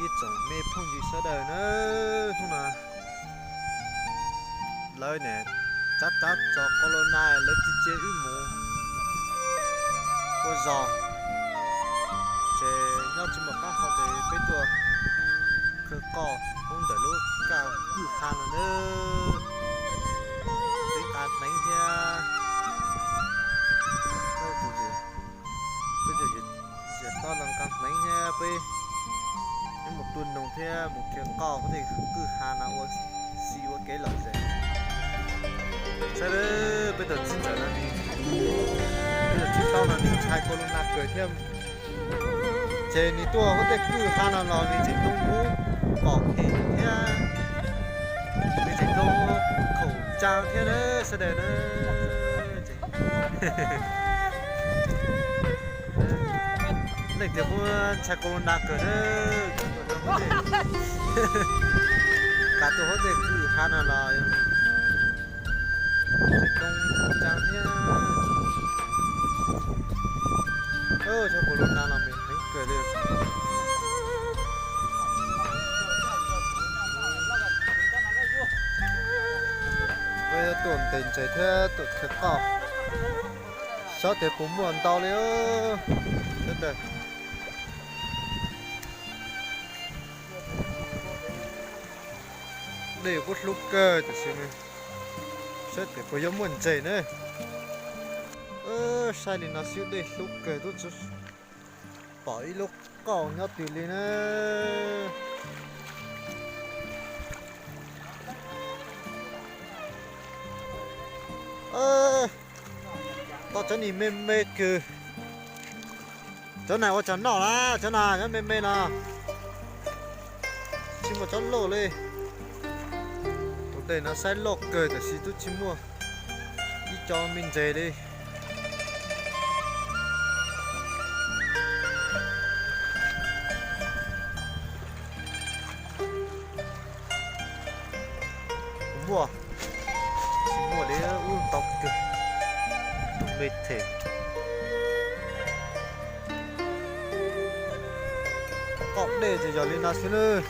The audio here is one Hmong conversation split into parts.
Tsoom me phooj ywg sawv daws na, hnub no lawv niam tsab tsab tso corona lawv tsis cia wb mus ua zog, ces nyob tsis muaj qab hau ces peb tuaj khawb qoj hauv ntawm lub kaj kwj ha no nawb. Peb nqa hneev thiab, peb tus yawg, peb tus yawg toj los nqa hneev thiab peb, peb mus tua noog thiab mus khawb qoj hauv tej kwj ha no ua si ua kev lom zem. Saib peb tus txiv ntxawm no, peb tus txiv hlob no nws ntshai corona kawg thiab, ces nws tuaj hauv tej kwj ha no los nws tseem tuaj mus pom phem thiab, nws tseem tuaj khaum tsaa thiab na sawv daws na. Leej twg kuj ntshai corona kawg na, kam tuaj hauv tej kwj ha no los tseem tuaj khaum tsaa thiab. Cov corona no mas heev kawg li. Peb tuaj ntes ntses thiab tuaj khawb qoj, xyov tias puas muaj ntau li. Dej kuj hlub kawg tiam sis mas xyov tias puas yuav muaj ntses na. Saib li no xwb dej hlub kawg, twb tsis pom ib lub qauj nyob twg li na. Tau cov niag me me kawg. Cov na ua cas noj lawm, cov na nyob me me no, tsis muaj cov loj li. Tus dej no saib loj kawg tiam sis twb tsis muaj ib co me ntses li. Muaj, tsis muaj li, ub ntau kawg, tus me them. Qauj dej ces yog li no xwb nawb,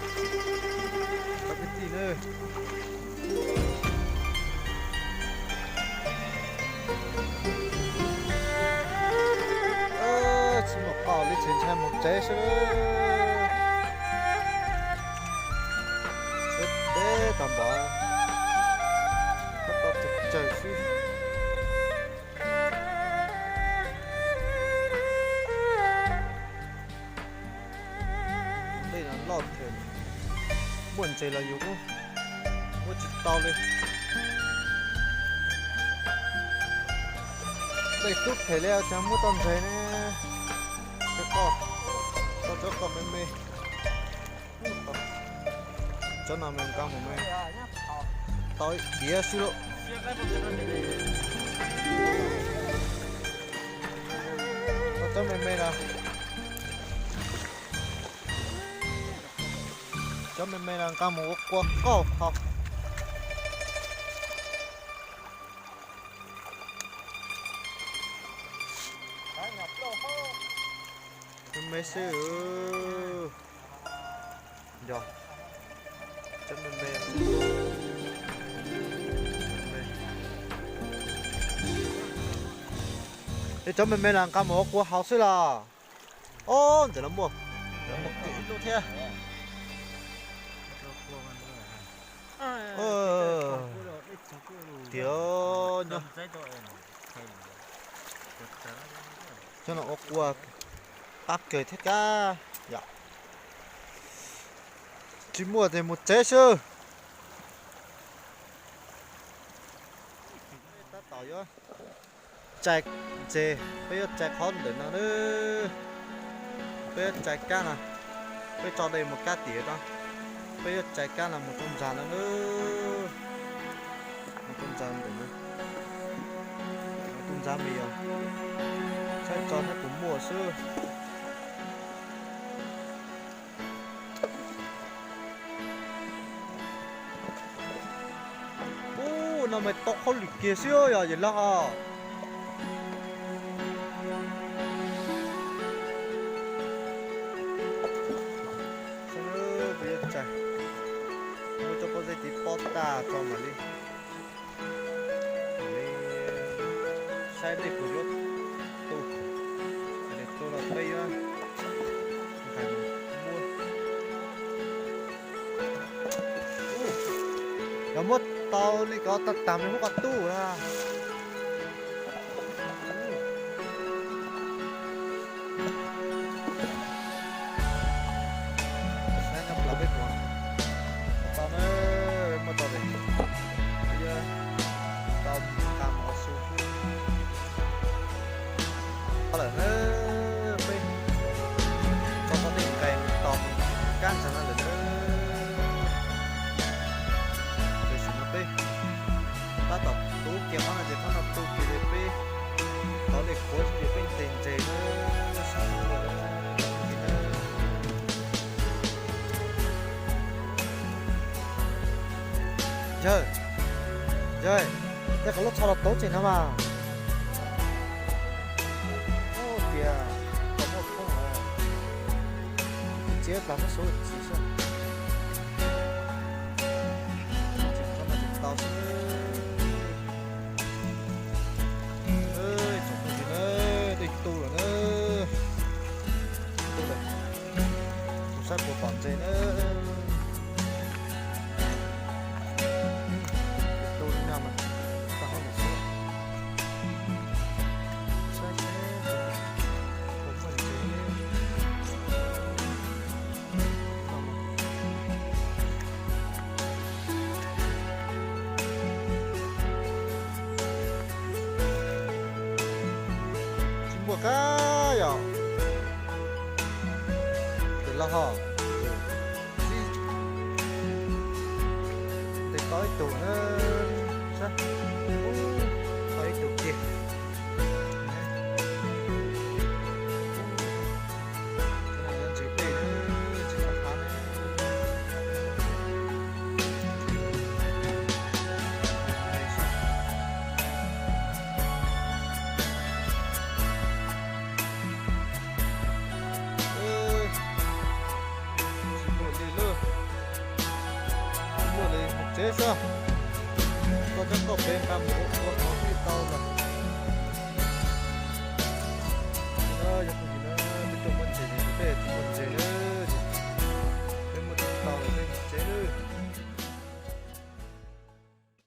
cov kwv tij nawb. Tsis muaj qauj li ces ntshai mus tsev xwb. Tsev tag npaum, tau tus tsawg xwb. Dej no loj them, muaj ntses los yus kuj muab tsis tau li. Dej hlub them li cas muab tau ntses ne. Tau cov qauj me me. Cov no me nqa mus me tau ib tiav xwb lauj. Tau cov me me no, cov me me no nqa mus ua kua qauj haus. Me me xwb. Yog, cov me me, es cov me me los nqa mus ua kua haus xwb los? Ob, ntawm no muaj, ntawm muaj ib lub thiab. Tiag, nyob cov no ua kua qab kawg thiab kab yom. Tsis muaj ces mus tsev xwb. Tab tom yuav tsai ntses, peb yuav tsai qhov ntawm no nawb. Peb yuav tsai kab no, peb tso dej mus kab tiam no. Peb yuav tsai kab no mus rau ntxa no nawb. Mus rau ntxa ntawm no, mus rau ntxa me yog saib tso thiab puas muaj xwb. Ub, no mas tau hauj lwm kiag xwb yog yawg laus. Muab cov pob zeb tiv pob tag tso mam li saib dej puas yuav tu, dej tu los peb yuav nqa mus muab. Yog muab tau li ko tag tas muab qhov tu na. Saib nyob plaws peb puas tau na, muab tau li, tau nqa mov su lawm na. Peb tso tau tej nqaij tau kab ntsa no lawm na. Tam sim no peb tab tom tu kiag qhov no ces qhov no tu kiag ces peb tau dej khuav ces peb ntes ntses na. Yawg, yawg, tej qhov lub tsho los tau tsev no mas. Tias tau muaj khoob, txiav plas muab suav tsis xwb. Tseem tau xwb. Tsoom phooj ywg na, dej tu lawm na. Tu lawm. Mus saib puas pom ntses na. Tu li no mas tag hauj lwm xwb. Saib seb puas muaj ntses. Tsis muaj kab yom. Ces los ho ntes tau ib tug na, saib, tau ib tug kiag. Ntses dej, ntses qab qab na. Tsis muaj li lawm, tsis muaj li, mus tsev xwb. Koj coj koj pem nqa mus ua qhov twg tau lawm. Yog tus yim no peb coj muab ntses ces tej tsis muaj li.